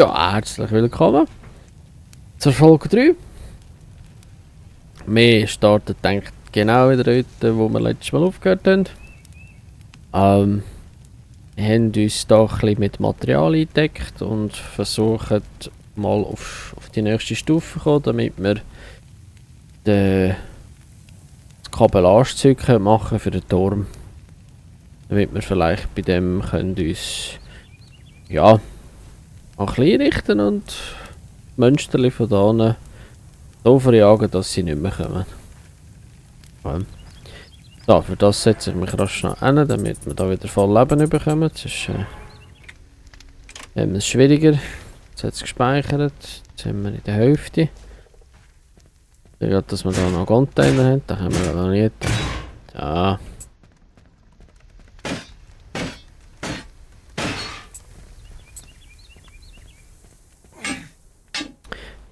Ja, herzlich willkommen zur Folge 3. Wir starten denkt genau wieder dort, wo wir letztes Mal aufgehört haben. Wir haben uns da ein bisschen mit Material eingedeckt und versuchen mal auf die nächste Stufe zu kommen, damit wir das Kabelagezeug machen für den Turm. Damit wir vielleicht bei dem können uns ja ein bisschen richten und Mönsterli von da unten so verjagen, dass sie nicht mehr kommen. So, für das setze ich mich rasch schnell hin, damit wir da wieder voll Leben bekommen. Sonst haben wir es schwieriger. Jetzt hat es gespeichert. Jetzt sind wir in der Hälfte. Ich glaube, dass wir da noch Container haben. Da haben wir noch nicht. Ja.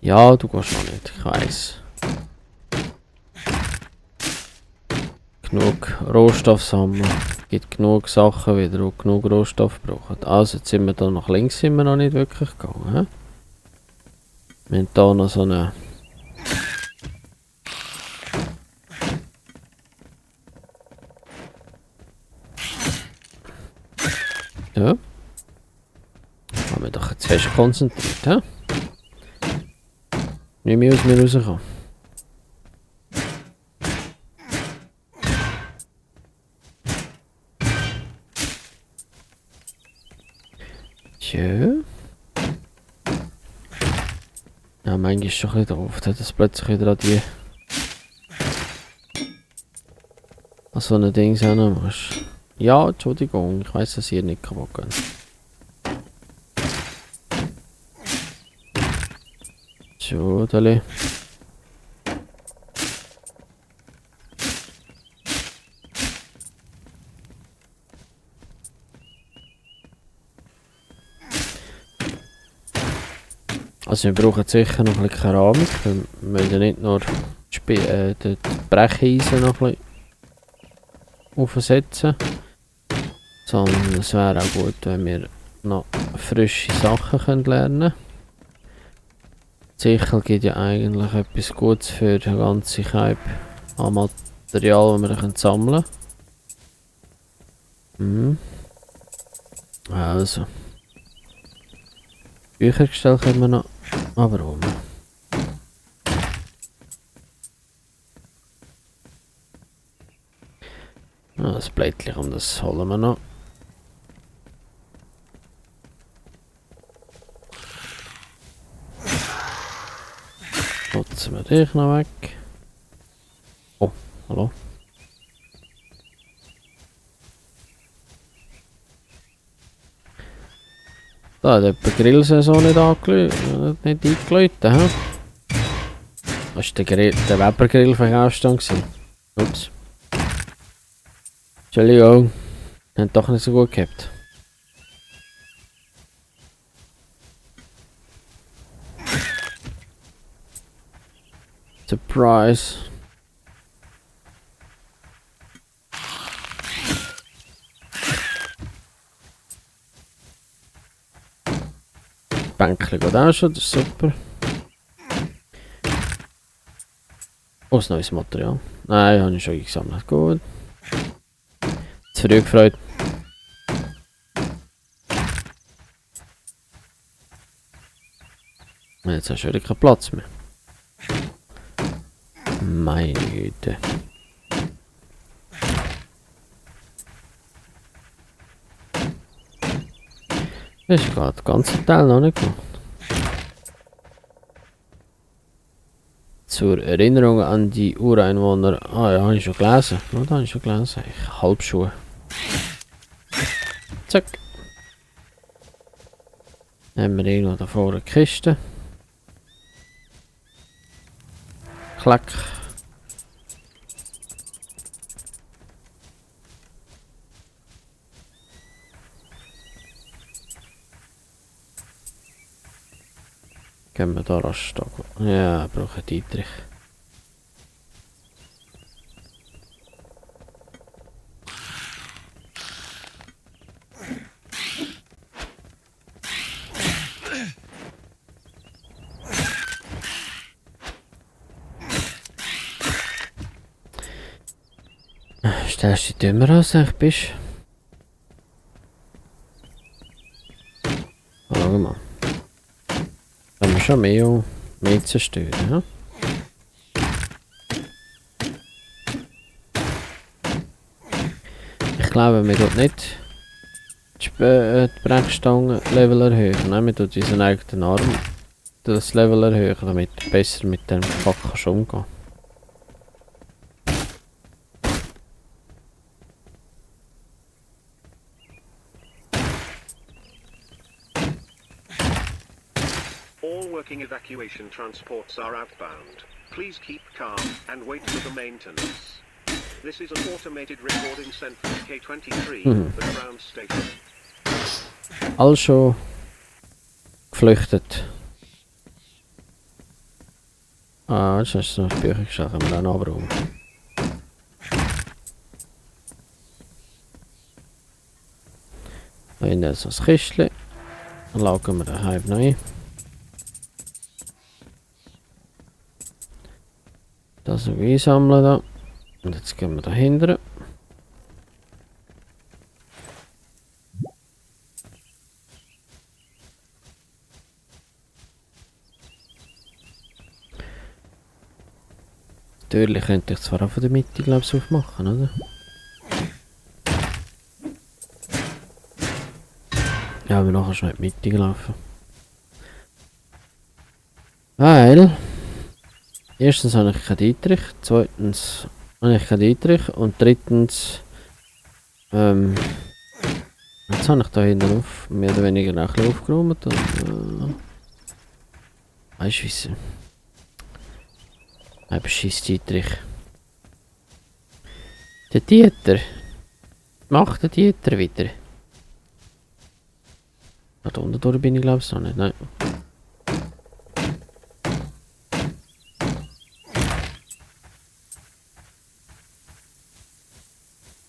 Ja, du gehst noch nicht. Ich weiss. Genug Rohstoff sammeln. Gibt genug Sachen wieder, die genug Rohstoff brauchen. Also jetzt sind wir da nach links sind wir noch nicht wirklich gegangen. He? Wir haben hier noch so eine... Ja. Haben wir doch jetzt fest konzentriert, he? Nicht mehr aus mir rauskommen. Tja. Ja, manchmal ist schon ein bisschen doof, dass es plötzlich wieder an die... an so ein Ding sein muss. Ja, Entschuldigung, ich weiss, dass ihr nicht kaputt geht. Schudeli. Also wir brauchen sicher noch ein bisschen Keramik. Wir müssen ja nicht nur die Brecheisen noch ein bisschen aufsetzen. Sondern es wäre auch gut, wenn wir noch frische Sachen lernen können. Sichel gibt ja eigentlich etwas Gutes für den ganzen Kaib an Material, das wir sammeln können. Also. Büchergestell können wir noch. Aber warum? Ja, das Blättchen, und das holen wir noch. Putzen wir dich noch weg. Oh, hallo. Da hat jemand die Grillsaison nicht eingeläutet, hä? Das war der Webergrill von gestern. Ups. Entschuldigung. Hat doch nicht so gut gehabt. Surprise. Bänkchen geht auch schon, das ist super. Oh, das neues Material. Nein, habe ich schon gesammelt. Gut. Zu früh gefreut. Jetzt hast du wieder keinen Platz mehr. Meine Güte. Das ist gerade das ganze Teil noch nicht gemacht. Zur Erinnerung an die Ureinwohner. Ah ja, habe ich schon gelesen. Ja, da habe ich schon gelesen. Halbschuhe. Zack. Dann haben wir irgendwo da vorne eine Kiste. Klack. Können wir da rasch da gehen? Ja, brauche Dietrich. Stellst du dich dümmer als du eigentlich bist? Schau mal. Da haben wir schon mehr zerstören, ja? Ich glaube, wir tun nicht die Brechstangen-Level erhöhen. Nein, wir tun unseren eigenen Arm das Level erhöhen, damit du besser mit dem Fuck kannst umgehen. All working evacuation transports are outbound. Please keep calm and wait for the maintenance. This is an automated recording sent from K23, the ground station. All schon geflüchtet. Ah, jetzt hast du noch Bücher geschafft, haben wir auch noch abräumen. Da hinten ist das Kistchen. Dann lagern wir den Hive noch ein. Das noch einsammeln da. Und jetzt gehen wir dahinter. Natürlich könnte ich zwar auch von der Mitte, glaube ich, aufmachen, oder? Ja, aber nachher schon in die Mitte gelaufen. Weil... Erstens habe ich keinen Dietrich, zweitens habe ich keinen Dietrich und drittens... jetzt habe ich da hinten auf, mehr oder weniger auch ein bisschen aufgeräumt und... weißt du, wieso? Eben scheiß Dietrich. Der Dieter. Macht der Dieter wieder. Da unten durch bin ich glaube ich noch nicht, nein.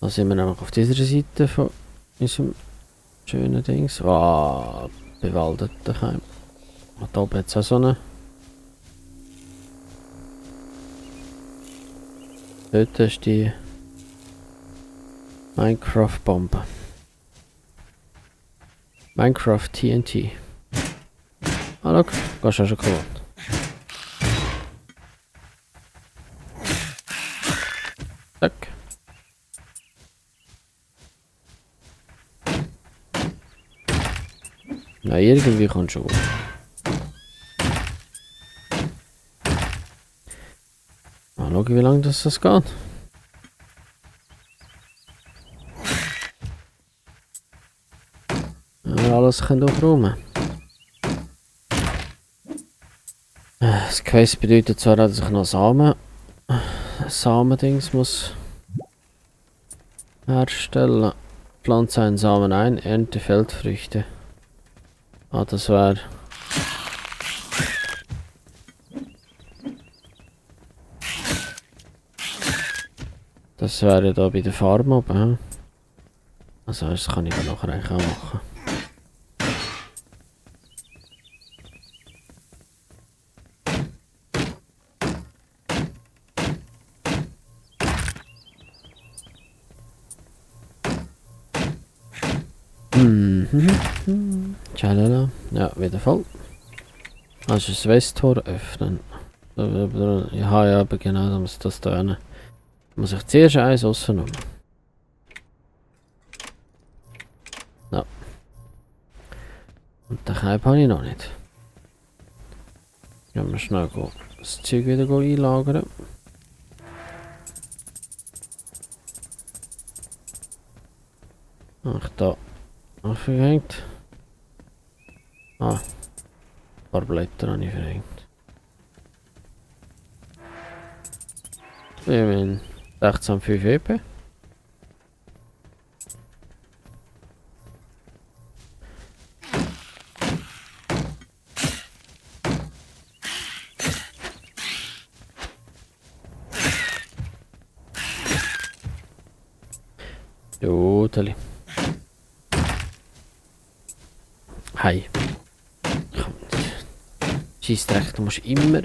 Da sind wir nämlich auf dieser Seite von unserem schönen Dings. Ah, bewaldeter Heim. Und da oben hat es auch so eine. Dort ist die Minecraft-Bombe. Minecraft TNT. Ah, look, gehst du auch schon kaputt. Zack. Na, irgendwie kommt schon gut. Mal schauen, wie lange das geht. Ja, alles können aufräumen. Das Quest bedeutet zwar, dass ich noch Samendings muss herstellen. Pflanze einen Samen ein, ernte Feldfrüchte. Ah, das wäre... Das wäre da bei der Farm oben. Also das kann ich dann nachher eigentlich auch machen. Tschalala. Ja, wieder voll. Also das Westtor öffnen. Ja, ja, aber genau, da muss das da hin. Muss ich zuerst eins rausnehmen. Ja. Und den Keib habe ich noch nicht. Gehen wir schnell das Zeug wieder einlagern. Ach, da aufgehängt. Ah, ein paar Blätter habe ich verhängt. Wir haben 16,5 EP. Jodeli. Hey. Scheissdreck, du musst immer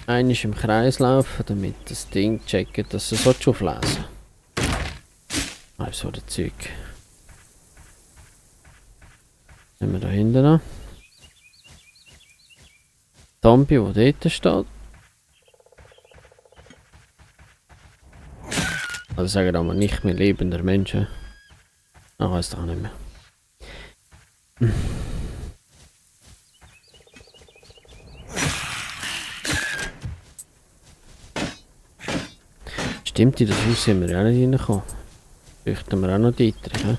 einmal im Kreis laufen, damit das Ding checkt, dass es auflesen soll. so das Zeug. Nehmen wir da hinten noch. Zombie, der dort steht. Also sagen wir mal nicht mehr lebender Menschen. Ich weiß doch nicht mehr. Stimmt, in das Haus sind wir ja nicht reingekommen. Fürchten wir auch noch Dietrich, ne?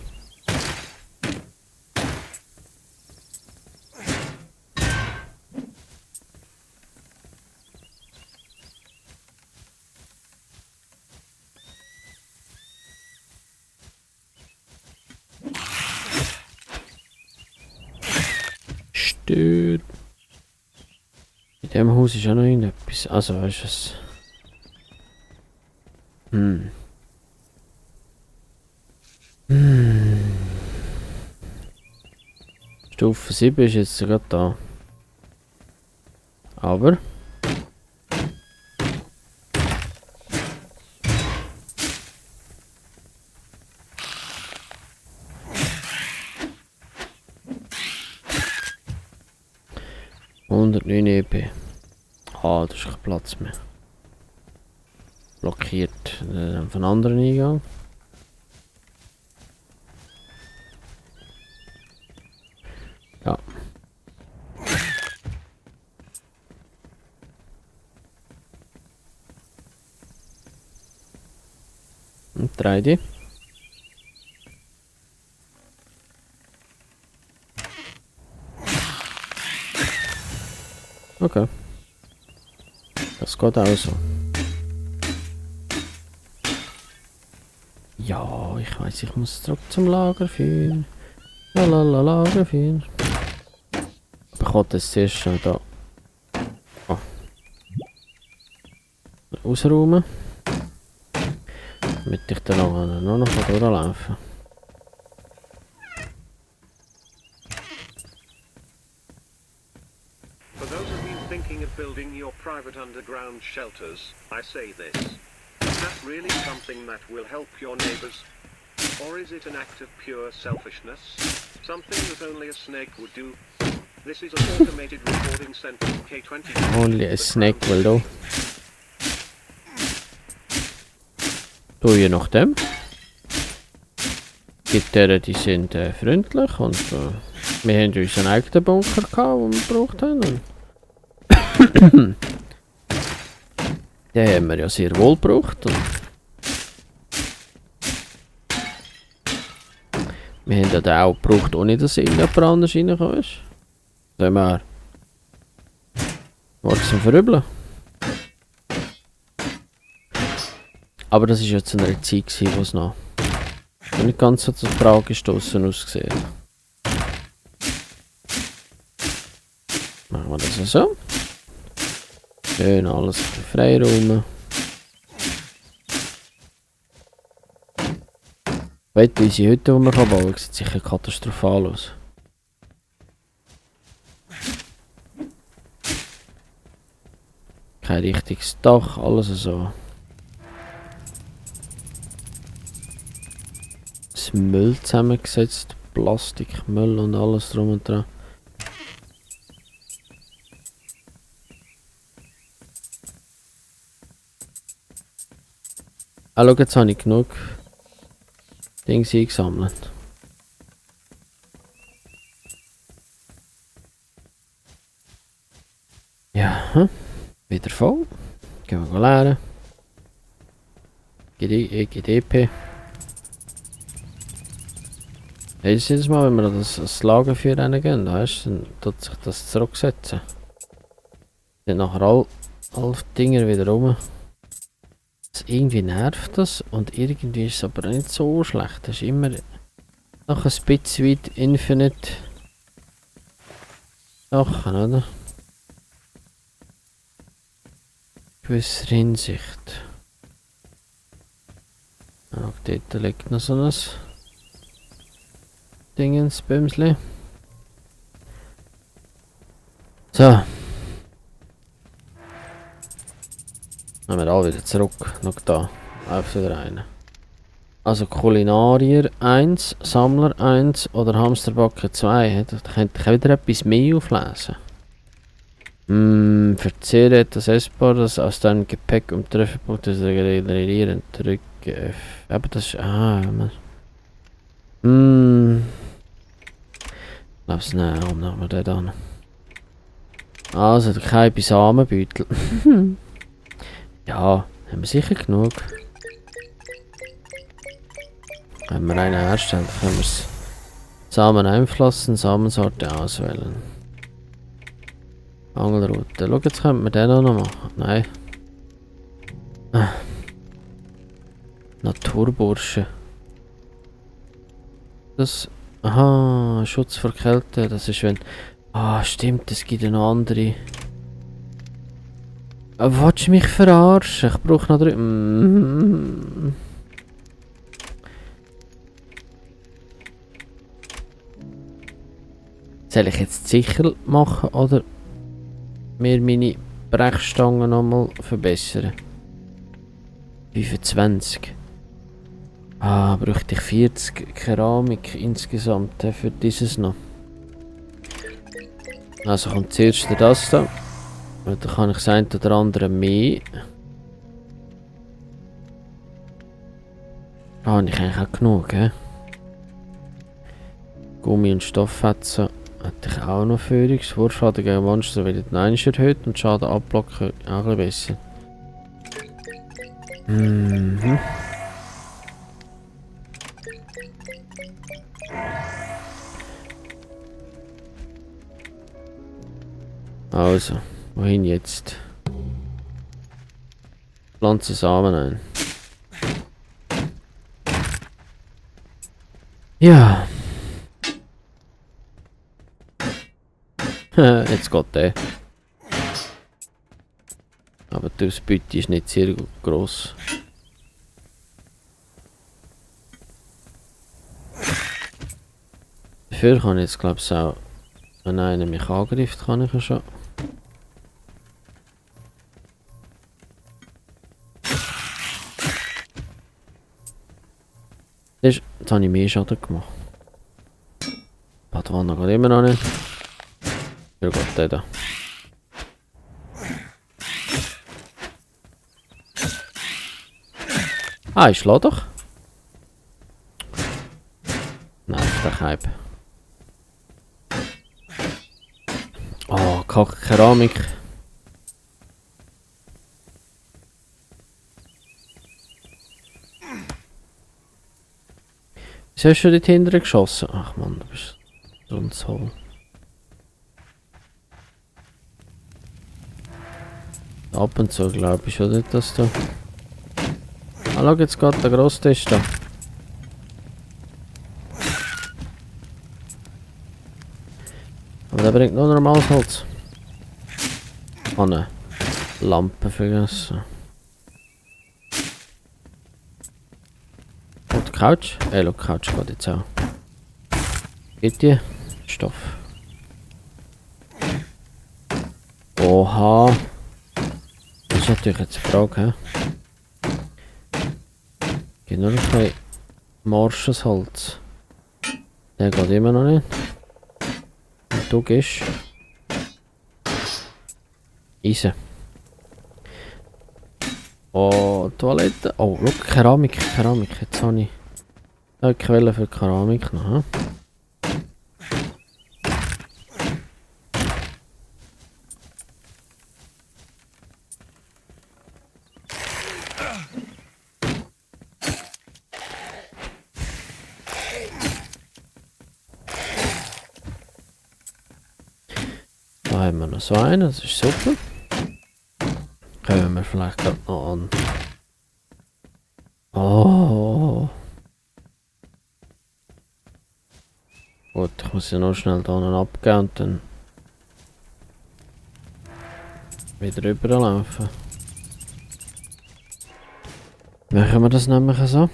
Stört. In dem Haus ist auch noch irgendetwas. Also, weißt du es? Stufe 7 ist jetzt gerade da. Aber. EP. Ah, da ist kein Platz mehr. Blockiert von anderen Eingang. Ja. Und 3D. Okay. Das geht auch so. Ja, ich weiß, ich muss zurück zum Lager führen. Lalala, Lager führen. Aber ich wollte es zuerst schon da ausräumen. Damit ich dann nur noch durchlaufen kann. For those of you thinking of building your private underground shelters, I say this. Is that really something that will help your neighbors? Or is it an act of pure selfishness? Something that only a snake would do? This is an automated recording center K20. Only a snake will do. Du, je nachdem. Gibt deren, die sind freundlich und wir haben unseren eigenen Bunker gehabt, den wir gebraucht haben. Den haben wir ja sehr wohl gebraucht. Und wir haben den auch gebraucht, ohne dass irgendjemand anders reingekommen ist. Da haben wir was zum Verübeln. Aber das war ja zu einer Zeit, wo es noch nicht ganz so zur Frage gestoßen ausgesehen hat. Machen wir das so. Schön alles freiräumen. Weißt du, unsere Hütte, die man bauen kann, sieht sicher katastrophal aus. Kein richtiges Dach, alles so. Das Müll zusammengesetzt, Plastikmüll und alles drum und dran. Ah, schau, jetzt habe ich genug Dinge eingesammelt. Ja, wieder voll. Gehen wir leeren. GDP. Jedes Mal, wenn wir das Lager für gehen, weißt, dann tut sich das zurücksetzen. Dann nachher alle Dinger wieder rum. Irgendwie nervt das und irgendwie ist es aber nicht so schlecht. Das ist immer noch ein bisschen weit Infinite Sachen, oder? In gewisser Hinsicht. Auch dort liegt noch so ein Dingens Bömsli. So. Nehmen wir alle wieder zurück. Noch da. Auf wieder rein. Also Kulinarier 1, Sammler 1 oder Hamsterbacke 2. Da könnte ich auch wieder etwas mehr auflesen. Verzehre etwas Essbares aus deinem Gepäck, um Trefferpunkte zu generieren. Drücke F. Aber das ist... Ich glaube es nicht. Warum nehmen wir den dann? Also, der Keibe Samenbeutel. Ja, haben wir sicher genug. Wenn wir einen herstellen, dann können wir es Samen einpflanzen, Samensorte auswählen. Angelroute. Schau, jetzt könnten wir den auch noch machen. Nein. Naturbursche. Das... Aha, Schutz vor Kälte. Das ist wenn... Ah, stimmt, es gibt eine andere. Aber willst du mich verarschen? Ich brauche noch 3... Soll ich jetzt sicher machen oder mir meine Brechstangen nochmal verbessern? 25. Ah, bräuchte ich 40 Keramik insgesamt für dieses noch. Also kommt zuerst das da. Und dann kann ich das eine oder andere mehr. Ah, habe ich eigentlich auch genug, hä? Gummi und Stofffetzen hätte ich auch noch Führungs. Wurfschaden gegen Monster wird den einen erhöht und Schaden abblocken auch ein bisschen besser. Also, wohin jetzt? Pflanze Samen ein. Ja. Jetzt geht der. Aber die Ausbeute ist nicht sehr gross. Dafür kann ich jetzt glaube ich auch, wenn einer mich angreift, kann ich ja schon. Jetzt habe ich mehr Schaden gemacht. Patronen geht immer noch nicht. Hier geht der da. Ah, ich schlage doch. Nein, der Hype. Oh, Kacke Keramik. Wieso hast du dort hinten geschossen? Ach man, du bist so ein Zoll. Ab und zu glaube ich schon nicht, dass du... Ah, schau, jetzt geht der Grosstest da. Aber der bringt nur normales Holz. Oh ne, Lampe vergessen. Und die Couch? Schau, die Couch geht jetzt auch. Geht die? Stoff. Oha. Das ist natürlich jetzt die Frage, hä? Geht nur ein bisschen morsches Holz. Der geht immer noch nicht. Und du gehst. Eisen. Oh, Toilette. Oh, schau, Keramik. Jetzt habe ich eine Quelle für Keramik noch. Hm? Da haben wir noch so einen, das ist super. Können wir vielleicht gerade noch an. Oh. Gut, ich muss ja noch schnell da abgeben und dann wieder rüberlaufen. Machen wir das nämlich so.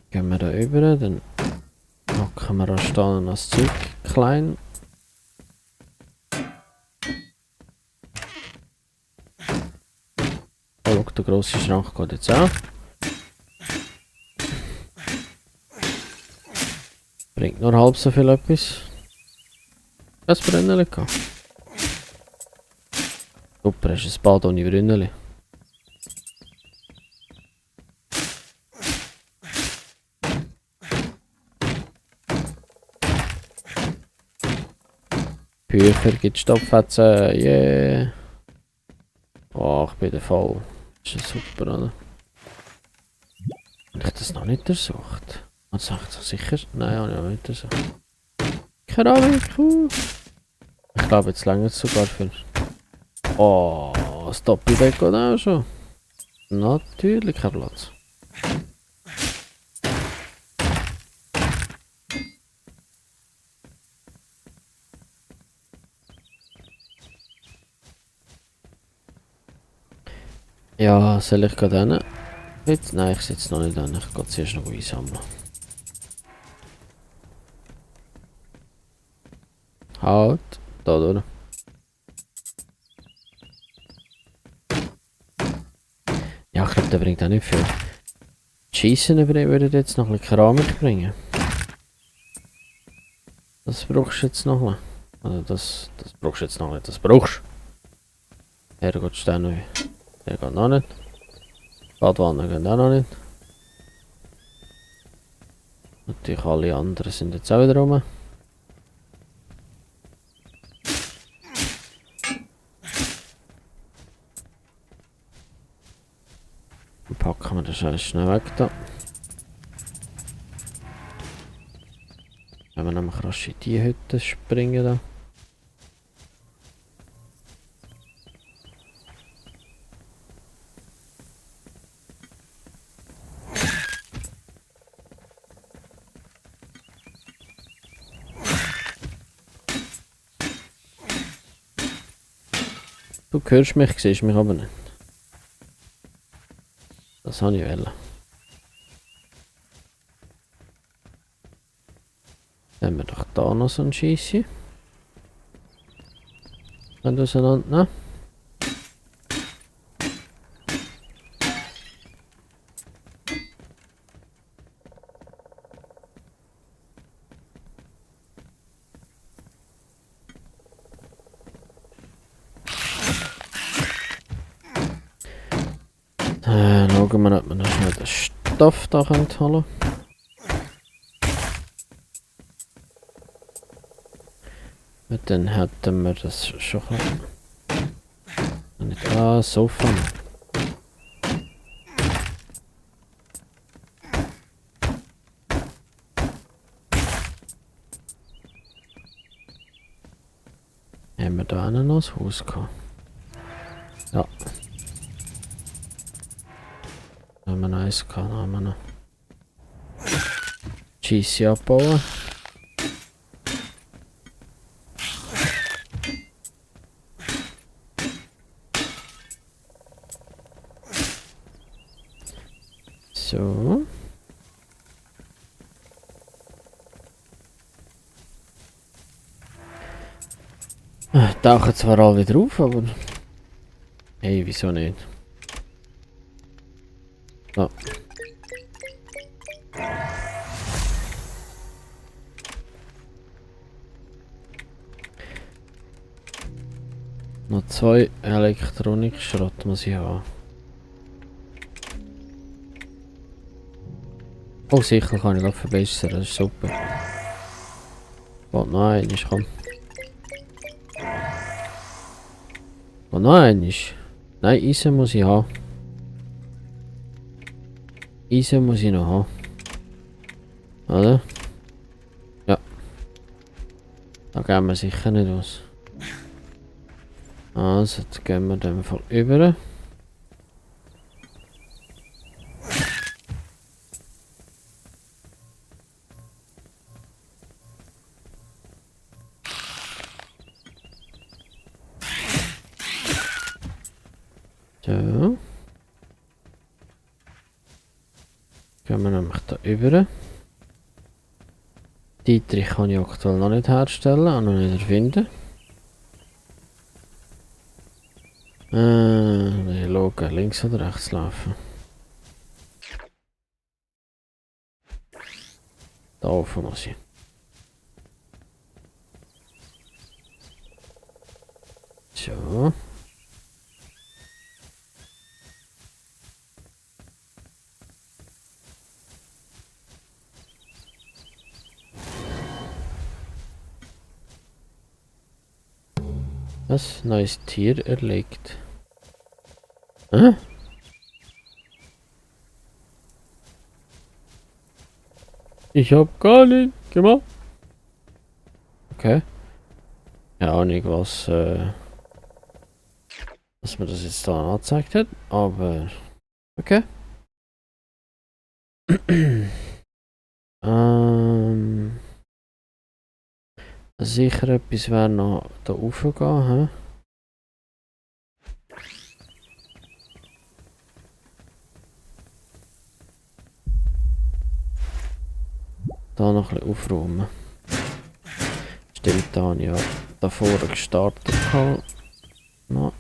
Gehen wir da rüber, dann machen wir anstehen das Zeug klein. Oh, schau, der grosse Schrank geht jetzt auch. Bringt nur halb so viel etwas. Das Brünneli gehabt. Super, hast ein Bad ohne Brünneli. Bücher gibt Stopfetzen, yeah. Oh, ich bin voll. Das ist ja super, oder? Habe ich das noch nicht untersucht? Was sagt er sicher? Nein, habe ich noch nicht untersucht. Keramik, Ich glaube, jetzt länger es sogar für. Oh, das Doppeldeck geht auch schon. Natürlich kein Platz. Ja, soll ich gerade hin? Jetzt? Nein, ich sitze noch nicht hin. Ich gehe zuerst noch einsammeln. Halt, da durch. Ja, ich glaube, der bringt auch nicht viel. Schiessen würde jetzt noch ein bisschen Keramik bringen. Das brauchst du jetzt noch mal. Also das brauchst du jetzt noch nicht. Das brauchst du. Er geht schnell noch. Der geht noch nicht. Badwanne geht auch noch nicht. Natürlich alle anderen sind jetzt auch wieder rum. Dann packen wir das alles schnell weg da. Wenn wir nämlich rasch in die Hütte springen da. Du hörst mich, siehst mich aber nicht. Das habe ich wollen. Dann haben wir doch da noch so ein Scheisschen. Wenn du auseinander nehmen. Schauen wir, ob wir noch schnell den Stoff da holen können. Und dann hätten wir das schon. Nicht Sofa. Haben wir da noch das Haus gehabt? Ja. Da haben wir noch eins gehabt, da haben wir noch. Cheesy abbauen. So. Tauchen zwar alle wieder auf, aber. Hey, wieso nicht? So. Noch 2 Elektronikschrott muss ich haben. Oh, sicher kann ich noch verbessern, das ist super. Und noch eines, komm. Und noch eines. Nein, Eisen muss ich haben. Eisen muss ich noch haben. Oder? Ja. Da gehen wir sicher nicht aus. Also, jetzt gehen wir den Fall über. So. Gehen wir nämlich da über. Dietrich kann ich aktuell noch nicht herstellen, auch noch nicht erfinden. Schauen, links oder rechts laufen. Da oben muss ich. So. Was? Neues Tier erlegt. Hä? Ich hab gar nicht gemacht. Okay. Keine Ahnung, was mir das jetzt da angezeigt hat, aber okay. Sicher etwas wäre noch da raufgehen, hä? Da noch ein bisschen aufräumen. Stimmt, da habe ich ja davor gestartet. No.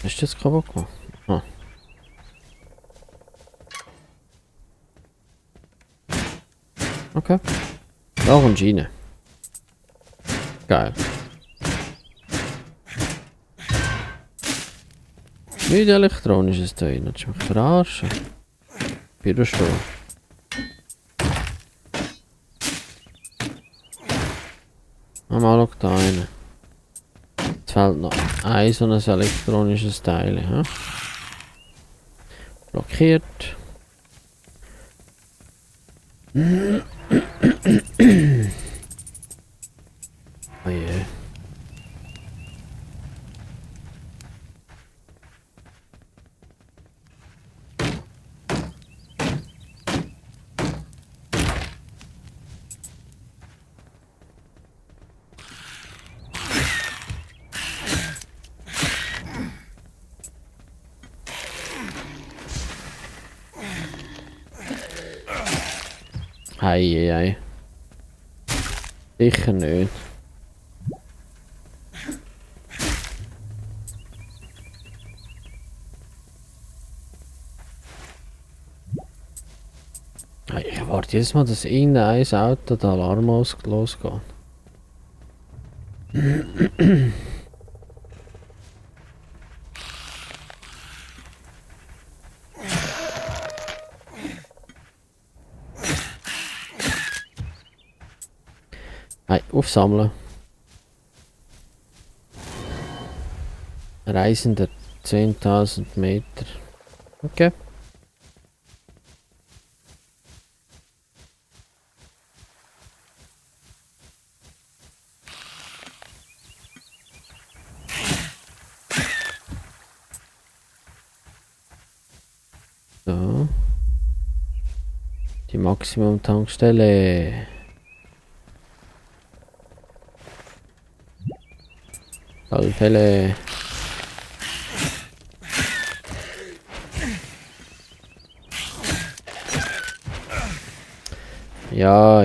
Ist das kaputt gemacht? Ah. Okay. Da kommst du rein. Geil. Nicht elektronisches Teil, willst du mich verarschen? Bürostuhl. Mal schau da rein. Jetzt fehlt noch ein so ein elektronisches Teil. Ja? Blockiert. Oh je. Ei. Sicher nicht. Ich warte jedes Mal, dass irgendein Auto der Alarm losgeht. Hey, aufsammeln. Reisender 10.000 Meter. Okay. So. Die Maximum-Tankstelle. Fälle. Ja.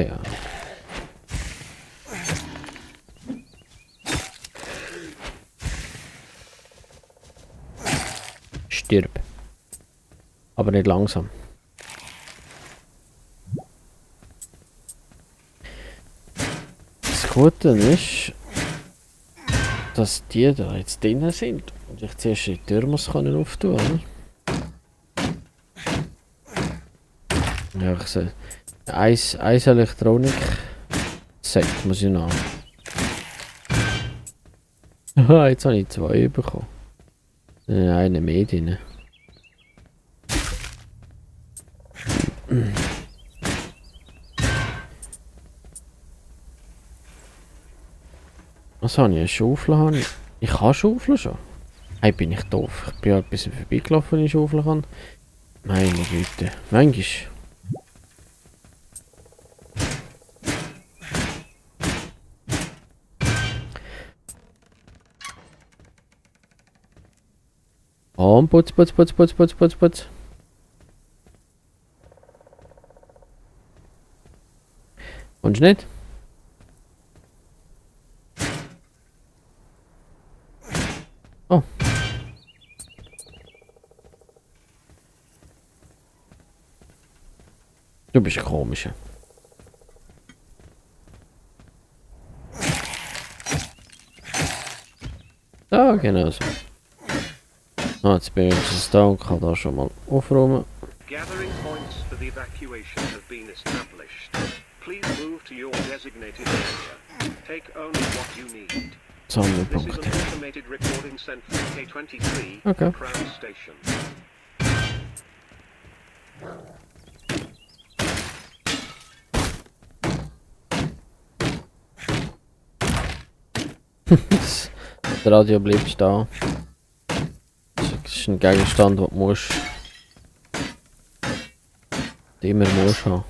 Stirb. Aber nicht langsam. Das Gute ist, dass die da jetzt drinnen sind und ich zuerst die Tür muss auftun, oder? Ja, ich sehe. Eins Elektronik-Set muss ich noch. Haha, jetzt habe ich 2 bekommen. Eine mehr drin. Was habe ich? Eine Schaufel habe ich? Ich kann Schaufeln schon. Hey, bin ich doof. Ich bin ja ein bisschen vorbeigelaufen, wenn ich Schaufeln kann. Meine Güte. Manchmal. Oh, putz. Und nicht? Oh. Du bist ein komischer. Ja, genau so. Ah, jetzt bin ich jetzt da und kann da schon mal aufräumen. Gathering points for the evacuation have been established. Please move to your designated area. Take only what you need. This is Sammelpunkt. an automated recording sent from K23, Okay. Crown Station. Das Radio bleibt da. Das ist ein Gegenstand, den du musst. Den immer musst haben.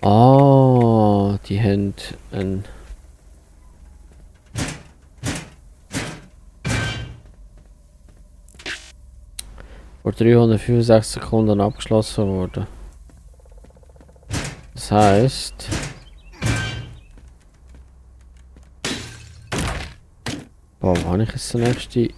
Ah, die haben ein. Vor 365 Sekunden abgeschlossen worden. Das heisst. Boah, wo habe ich jetzt den nächsten?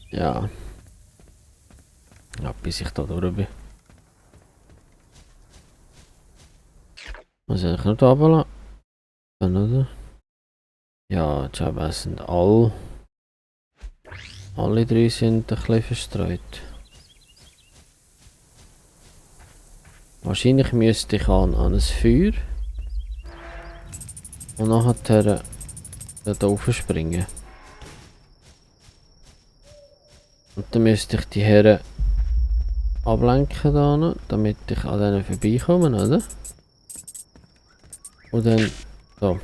Ja. Ja, bis ich da durch bin. Muss ich nicht runterlassen? Oder? Ja, jetzt aber sind alle drei sind ein bisschen verstreut. Wahrscheinlich müsste ich an ein Feuer und nachher dort raufspringen. Und dann müsste ich die Herren ablenken da, damit ich an denen vorbeikomme, oder? Und dann so.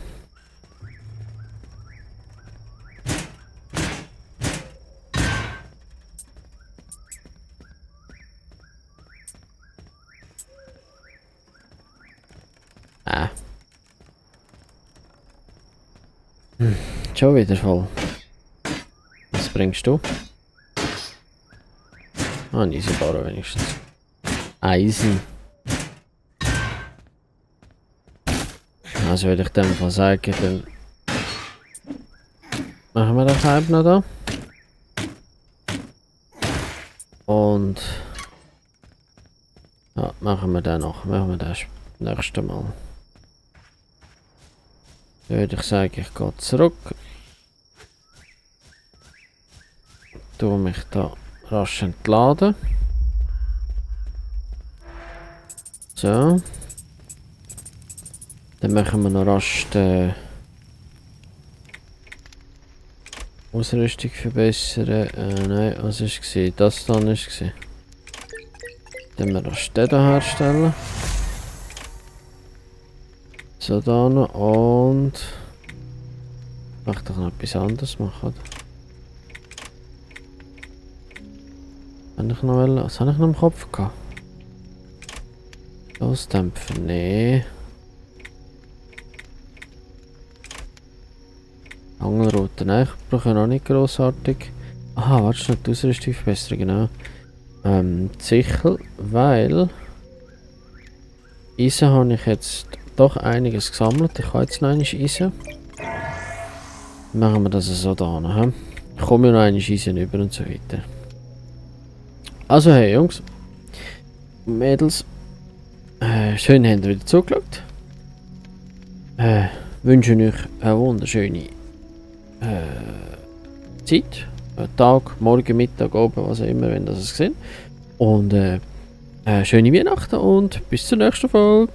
Schon wieder voll. Was bringst du? Ah, ein Eisenbarren wenigstens. Eisen. Also würde ich dem mal sagen, dann machen wir den Kalb noch da. Und ja, machen wir den noch. Machen wir das nächste Mal. Dann würde ich sagen, ich gehe zurück. Tue mich da rasch entladen. So. Dann machen wir noch rasch die Ausrüstung verbessern. Nein, was war es? Das dann war es. Dann wir rasch den hier herstellen. So dann und ich möchte doch noch etwas anderes machen. Was habe ich noch im Kopf gehabt? Losdämpfer, nee. Angelroute, nein, ich brauche noch nicht grossartig. Aha, warte schnell, die Ausrüstung verbessern, genau. Die Sichel, weil Eisen habe ich jetzt doch einiges gesammelt. Ich habe jetzt noch einmal Eisen. Machen wir das so da hin. Ich komme ja noch einmal Eisen über und so weiter. Also hey Jungs, Mädels, schön habt ihr wieder zugeschaut. Wünsche euch eine wunderschöne Zeit. Tag, Morgen, Mittag, Abend, was auch immer, wenn das es sind. Und schöne Weihnachten und bis zur nächsten Folge.